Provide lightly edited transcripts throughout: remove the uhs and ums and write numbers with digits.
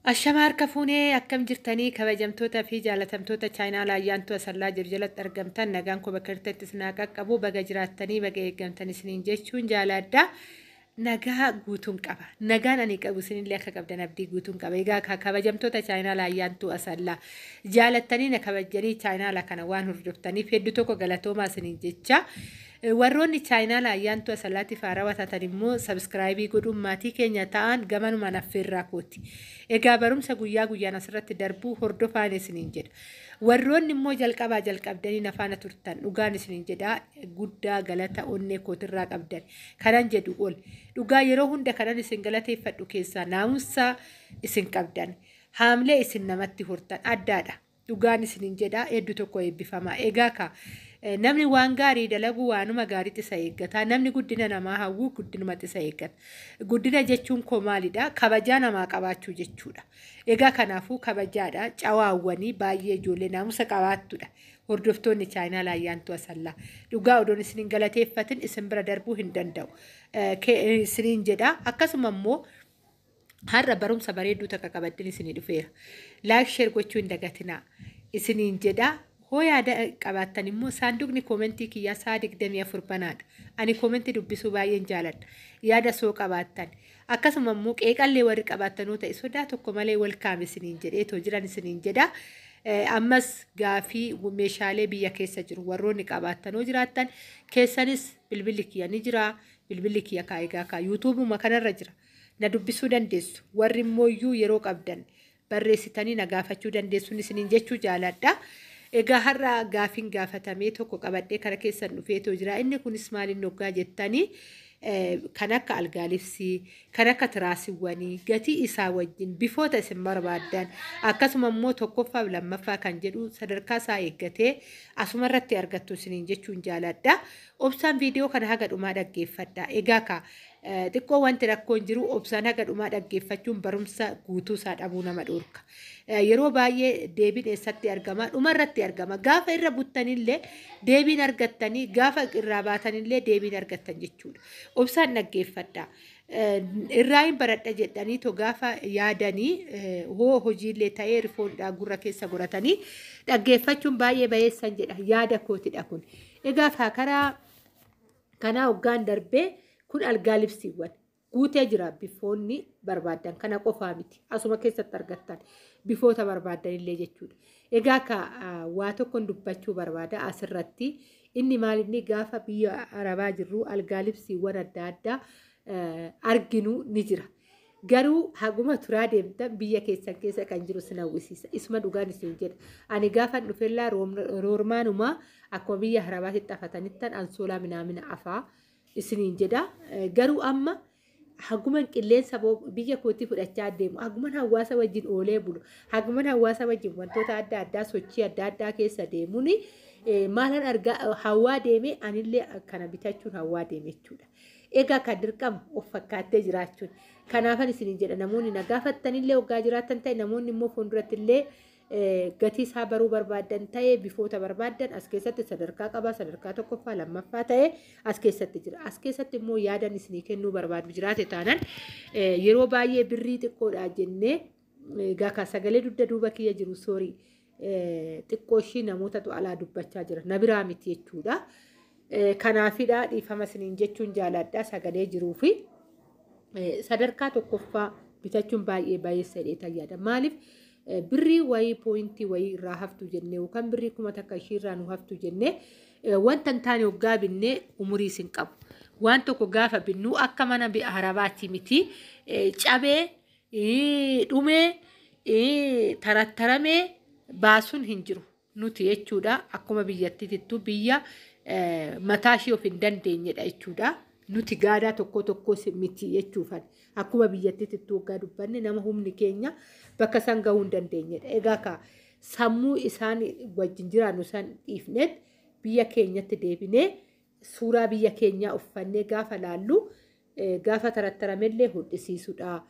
Ashama harka fuunee, akkam jirtanii? Kabajamtoota fi jaalatamtoota chaayinaa Ayyaantuu Asallaa jiru jalatti argamtan, nagaan koo bakka jirtanitti isin haa qaqqabu. Baga jiraattanii, baga eeggamtan isiniin jechuun jaaladha. Nagaa guutuun qaba. Nagaan ani qabu isinillee akka qabdan abdii guutuun qaba. Egaa kabajamtoota chaayinaa Ayyaantuu Asallaa, jaalattanii na kabajanii chaayinaa kana waan hordoftaniif hedduu tokko galatoomaa isiniin jecha. Warroonni chaayinaa Ayyaantuu Asallaatti haarawaa taatan immoo subscribe godhuun maatii keenya ta'an gamanumaan affeerraa kooti. Egaa barumsa guyyaa guyyaan asirratti darbuu hordofaan isiniin jedha. Warroonni immoo jalqabaa jalqabdanii nafaana turtan, dhugaan isiniin jedha, guddaa galata onnee kootirraa qabdan. Kanan jedhu ol. Dhugaa yeroo hunda kanan isin galateeffadhu keessaa naamusa isin qabdan. Haamlee isin namatti hortan addaadha. Dhugaan isiniin jedha, hedduu tokko eebbifama. Egaa ka namni waan gaarii dalagu waanuma gaariitti isa eeggata. Namni guddina namaa hawwu guddinumatti isa eeggata. Guddina jechuun koo maalidha? Kabajaa namaa qabaachuu jechuudha. Egaa kanaafuu kabajaadha. Cawaawwanii baay'ee ijoollee naamusa qabaattudha. Hordoftoonni chaayinaa Ayyaantuu Asallaa. Dhugaa odoon isiniin galateeffatin isin bira darbuu hin danda'u. Isiniin jedha. Akkasuma immoo har'a barumsa bareedduu takka qabaddin isinii dhufeera. Like, share gochuu hin dagatinaa. Isiniin jedha. Hoo yaada qabaattan immoo saanduqni koomentii kiyyaa sa'a 24 banaadha. Ani koomentii dubbisuu baay'een jaaladha. Yaada soo qabaattan. Akkasuma immoo qeeqallee warri qabaattanuu ta'e sodaa tokko malee welcome isiniin jedhee too jiran isiniin jedha. Ammas gaafii meeshaalee biyya keessa jiru warroonni qabaattanoo jiraattan keessanis bilbilli kiyya ni jira. Bilbilli kiyya kaa egaa kaa yuutuubuma kanarra jira. Na dubbisuu dandeessu. Warri immoo iyyuu yeroo qabdan barreessitanii na gaafachuu dandeessuun isiniin jechuu jaaladha. Egaa har'a gaafiin gaafatamee tokko qabadhee kara keessan dhufeetoo jira. Inni kunis maaliin hoggaa jettanii, kan akka algaalibsii, kan akka tiraasiiwwanii, gatii isaa wajjin bifoota isin barbaaddan, akkasuma immoo tokkoffaa fi lammaffaa kan jedhu sadarkaa isaa eeggatee asuma irratti argattu isiniin jechuun jaaladha. Obsaan viidiyoo kana haga dhumaa dhaggeeffadha. Egaa ka xiqqoo wanti rakkoon jiru obsaan haga dhumaa dhaggeeffachuun barumsa guutuu isaa dhabuu nama dhorka. Yeroo baay'ee deebiin eessatti argama? Dhuma irratti argama. Gaafa irra buttanillee deebiin argattanii, gaafa irraa baatanillee deebiin argattan jechuudha. Obsaan dhaggeeffadha. Irraa hin baradha jedhanii to gaafa yaadanii hoo hojiillee ta'ee rifoonidhaa gurra keessa godhatanii dhaggeeffachuun baay'ee bayeessan jedha. Yaada kootidha kun. Egaa karaa kanaa hoggaan darbee kun algaa libsiiwwan guutee jira. Bifoonni barbaaddan kana qofaa miti, asuma keessatti argattan bifoota barbaaddan illee jechuudha. Egaa ka waa tokkoon dubbachuu barbaada asirratti. Inni maal? Inni gaafa biyya arabaa jirru algaa libsiiwwan adda addaa arginu ni jira. Garuu haguma turaa deemtan biyya keessan keessa kan jiru sin hawwisiisa. Isuma dhugaan isin jedha. Ani gaafa dhufellaa roormaanumaa akkuma biyya arabaatti afatanittan ansoolaa minaamina afaa isiniin jedha. Garuu amma haguman qilleensa biyya kootii fudhachaa deemu, haguman hawaasa wajjin oolee bulu, haguman hawaasa wajjin wantoota adda addaa sochii adda addaa keessa deemuun maalan argaa hawaa deeme, anillee kana bitachuun hawaa deeme jechuudha. Egaa kan dirqama of fakkaattee jiraachuun. Kanaafan isiniin jedha, namoonni na gaafattanillee waggaa jiraattan ta'e, namoonni immoo fuulduratti illee gatii isaa baruu barbaaddan ta'e, bifoota barbaaddan as keessatti sadarkaa qaba, sadarkaa tokkoffaa lammaffaa ta'e as keessatti jira. As keessatti immoo yaadan isinii kennuu barbaadu jiraate taanan, yeroo baay'ee birrii xiqqoodha jennee, egaa ka sagalee dugda duuba kiyya jiru, sorry, xiqqoo ishii namootatu alaa dubbachaa jira, na biraa miti jechuudha. Kanaafidha, dhiifama isiniin jechuun jaaladha sagalee jiruu fi sadarkaa tokkoffaa bitachuun baay'ee baay'eessa jedhee yaada. Maaliif? Birrii wayii pooyintii wayii irraa haftu jennee yookaan birrii 1000 ishii irraa nu haftu jennee wanta hin taane hoggaa binnee umurii isin qabu. Waan tokko gaafa binnu akka mana harabaatti miti, cabee dhumee tarattaramee baasuun hin jiru nuti jechuudha. Akkuma biyyattiittuu biyya mataa ishee of hin dandeenyedha jechuudha. Nuti gaadaa tokko tokko miti jechuufan. Akkuma biyyattiittuu waggaa dubbanne nama humni keenya bakka isaan gahuu hin dandeenyedha. Egaa ka sammuu isaan wajjin jiraannu isaan dhiifneet biyya keenyatti deebinee suuraa biyya keenyaa uffannee gaafa laallu, gaafa tarattaramellee hodhisiisudha.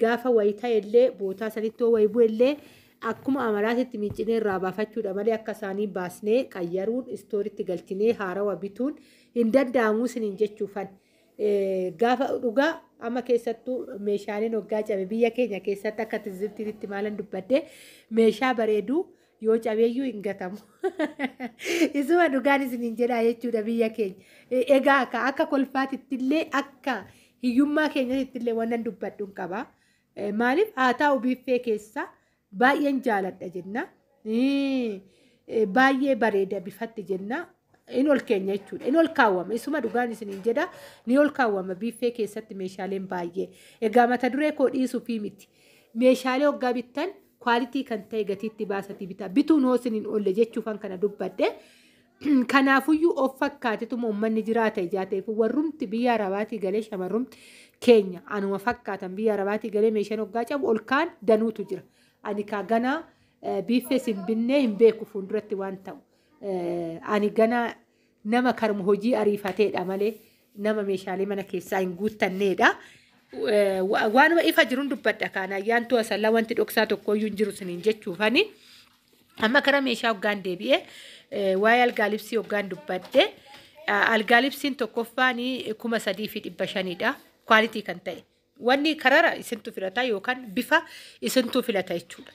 Gaafa wayii ta'ellee bootaa sanitti wayii bu'ellee akkuma amalaatitti miicinee irraa baafachuudha malee akka isaanii baasnee qayyaruun istooritti galchinee haarawa bituun hin danda'amuu isiniin jechuufan. Gaafa dhugaa amma keessattuu meeshaaleen hoggaa cabe biyya keenya keessatti akka tizibtiitti maalan dubbadde, meeshaa bareeduu yoo cabeeyyuu hin gatamu. Isuma dhugaan isiniin jedhaa jechuudha biyya keenya. Egaa akka kolfaatitti illee, akka hiyyummaa keenyatti illee wannan dubbadhu hin qaba. Maaliif haa ta'u, biiffee keessa baay'een jaaladha jenna. Baay'ee bareeda bifatti jenna. In ol keenya jechuudha. In ol kaawwama. Isuma dhugaan isiniin jedha. Ni ol kaawwama biiffee keessatti meeshaaleen baay'ee. Egaa mata duree koo dhiisuu fi miti. Meeshaalee hoggaa bittan quality kan ta'e gatiitti baasatii bitaa. Bituun hoo isiniin oolle jechuufan kana dubbadde. Kanaafuyyuu of fakkaatetuma uummanni jiraata ijaa ta'eef, warrumti biyya arabaatii galee, shamarrumti keenya anuma fakkaatan biyya arabaatii galee, meeshaan hoggaa cabu ol kaan danuutu jira. Ani kaa ganaa biiffee sin binnee hin beeku fuulduratti waan ta'u. Ani ganaa nama karma hojii ariifateedha malee nama meeshaalee mana keessaa hin guuttanneedha. Waanuma ifa jiruun dubbadha, kaan ayyaantuu asallaa wanti dhoksaa tokkoyyuu hin jiru siniin jechuufani. Amma kara meeshaa hoggaan deebi'ee, waa'ee algaa libsii hoggaan dubbadde, algaa libsiin tokkoffaan 3,500dha. Quality kan ta'e. Wanni karara isintu filata yookaan bifa isintu filata jechuudha.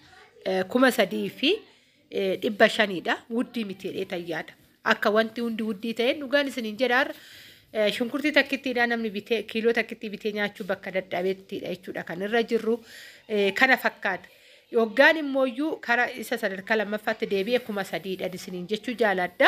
3,500dha. Wuddii miti jedhee tayyaada. Akka wanti hundi wuddii ta'e, dhugaan isiniin jedhaarra, shunkurtii takkittiidha namni bitee, kiiloo takkittii bitee nyaachuu bakka dadhabeettidha jechuudha kan irra jirru, kana fakkaata. Yoggaan immooyyuu karaa isa sadarkaa lammaffaatti deebi'e 3,000dha isiniin jechuu jaaladha.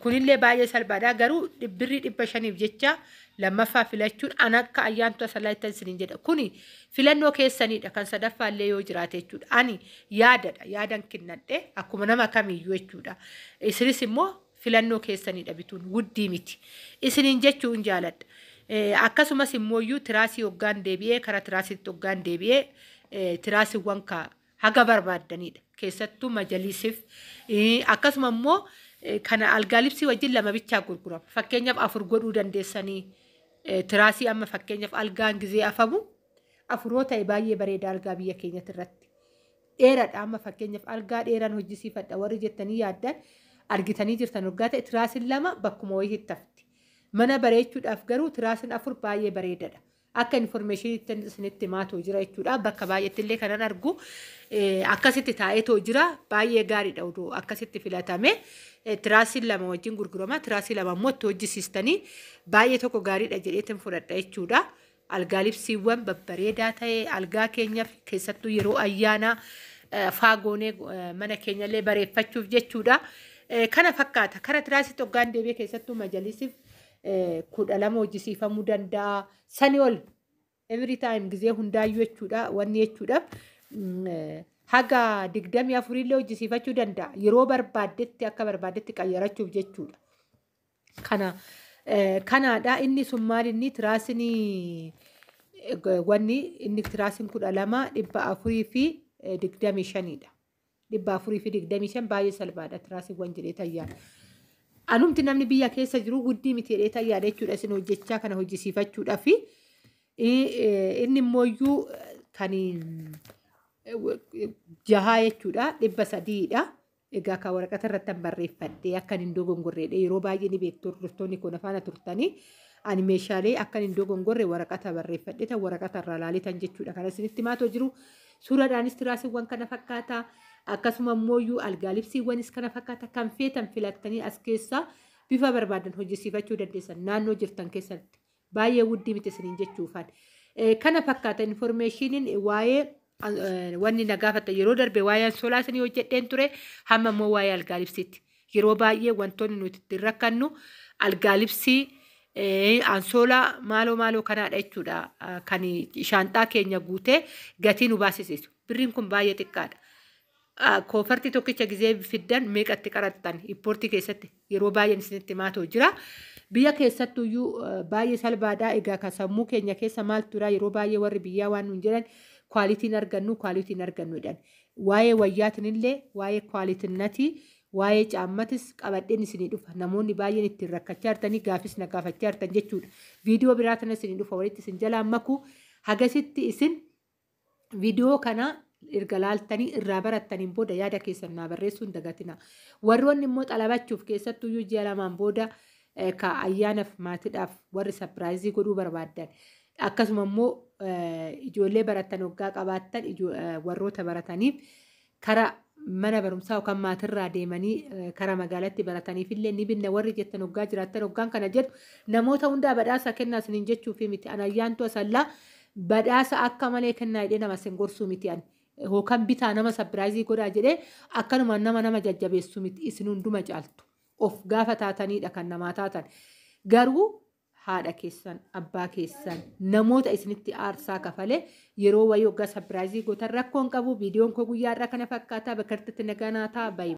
Kunillee baay'ee salphaadha, garuu birrii 500f jecha lammaffaa filachuun an akka ayyaantu asallaa isiniin jedha. Kuni filannoo keessanidha, kan sadaffaallee yoo jiraate jechuudha. Ani yaadadha, yaadan kennadhe akkuma nama kamiyyuu jechuudha. Isinis immoo filannoo keessanidha, bituun wuddii miti. Isiniin jechuun jaaladha. Akkasumas immooyyuu tiraasii hoggaan deebi'ee, karaa tiraasiitti hoggaan deebi'ee, tiraasiiwwan ka haga barbaaddanidha. Keessattuu majaliisiif akkasuma immoo kana algaa libsii wajjin lama bichaa gurgurama. Fakkeenyaaf afur godhuu dandeessanii, tiraasii amma fakkeenyaaf algaan gizee afamu afuroo ta'e baay'ee bareeda algaa biyya keenyatti irratti. Dheeraadha, amma fakkeenyaaf algaa dheeraan hojjisiifadha warri jettanii yaaddan argitanii jirtan waggaa ta'e, tiraasiin lama bakkuma wayii hafti. Mana bareechuudhaaf garuu tiraasiin afur baay'ee bareedadha. Akka informationiitti isinitti himaatoo jira jechuudha. Bakka baay'eetti illee kanan argu akkasitti taa'eetoo jira. Baay'ee gaariidha odoo akkasitti filatame. Tiraasiin lama wajjin gurgurama. Tiraasii lama immoo itti hojjisiistanii baay'ee tokko gaariidha jedheetin fudhadha jechuudha. Algaa libsiiwwan babbareedaa ta'e algaa keenyaaf, keessattuu yeroo ayyaanaa faagoonee mana keenyallee bareeffachuuf jechuudha. Kana fakkaata. Kara tiraasii hoggaan deebi'ee, keessattuu majalisiif 12 hojjisiifamuu danda'a. Sani ol every time gizee hundaayyuu jechuudha wanni jechuudha. Haga 24llee hojjisiifachuu danda'a. Yeroo barbaaddetti akka barbaaddetti qayyarachuuf jechuudha. Kana kanaadha, inni sun maal, inni tiraasiin wanni inni tiraasiin 12 425dha. 425 baay'ee salphaadha tiraasiiwwan jedhee tayyaadha. Anumti namni biyya keessa jiru guddii miti jedhee tayyaadha jechuudha isin hojjechaa kana hojjisiifachuudhaaf. Inni immooyyuu kan jahaa jechuudha, 300dha. Egaa kan waraqata irratti an barreeffadhee akka hin dogongorreedha. Yeroo baay'ee ni beektu, hordoftoonni kun afaana turtanii, ani meeshaalee akka hin dogongorre waraqata barreeffadhee tan waraqata irraa laaletan jechuudha. Kana isinitti maatoo jiru suuraadhaanis tiraasiiwwan kana fakkaata. Akkasuma immooyyuu algaa libsiiwwanis kana fakkaata, kan feetan filattanii as keessaa bifa barbaadan hojjisiifachuu dandeessan naannoo jirtan keessatti. Baay'ee wuddii miti isiniin jechuufan. Kana fakkaata informationiin waa'ee wanni na gaafata yeroo darbe waa'ee ansoolaa isinii hojjedheen ture, hamma immoo waa'ee algaa libsiitti. Yeroo baay'ee wantoonni nuti ittiin rakkannu algaa libsii, ansoolaa, maaloo maaloo kanaadha jechuudha kan shaanxaa keenya guutee gatii nu baasisiisu. Birriin kun baay'ee xiqqaadha. Koofartii tokkicha gizee fiddan meeqatti qarattan impoortii keessatti yeroo baay'een isinitti maatoo jira. Biyya keessattuyyuu baay'ee salphaadha. Egaa kan sammuu keenya keessa maaltu jira? Yeroo baay'ee warri biyyaa waan nuun jedhan qualityn argannu, qualityn argannu jedhan. Waa'ee wayyaatinillee, waa'ee qualitynnati, waa'ee caammatis qabadheen isinii dhufa. Namoonni baay'een ittiin rakkachaa jirtanii gaafis na gaafachaa jirtan jechuudha. Viidiyoo biraa tana isinii dhufa, walitti isin jalaan maku. Hagasitti isin viidiyoo kana erga laaltanii irraa barattaniin booda yaada keessan naa barreessuu hin dagatina. Warroonni immoo xalabachuuf, keessattuyyuu ji'a 2n booda Ka ayyaanaaf maatiidhaaf warri surprise godhuu barbaaddan. Akkasuma immoo ijoollee baratan waggaa qabaattan warroota barataniif karaa mana barumsaa yookaan maatirraa deemanii karaa magaalatti barataniif illee ni binna warri jettan waggaa jiraattan waggaan kana jedhu namoota hundaa badhaasa kennaa isiniin jechuufi miti. An Ayyaantu Asallaa badhaasa akka malee kennaa jedhee nama isin gorsuu miti ani. Yookaan bitaa nama surprise godhaa jedhee akkanuma nama jajjabeessu miti. Isin hunduma caaltu. Of gaafa taatanidha kan namaa taatan. Garuu haadha keessan, abbaa keessan, namoota isinitti aarsaa kafalee yeroo wayii waggaa surprise gootan rakkoon qabu. Viidiyoon koo guyyaa irraa kana fakkaata. Bakka irratti nagaa naa ta'a.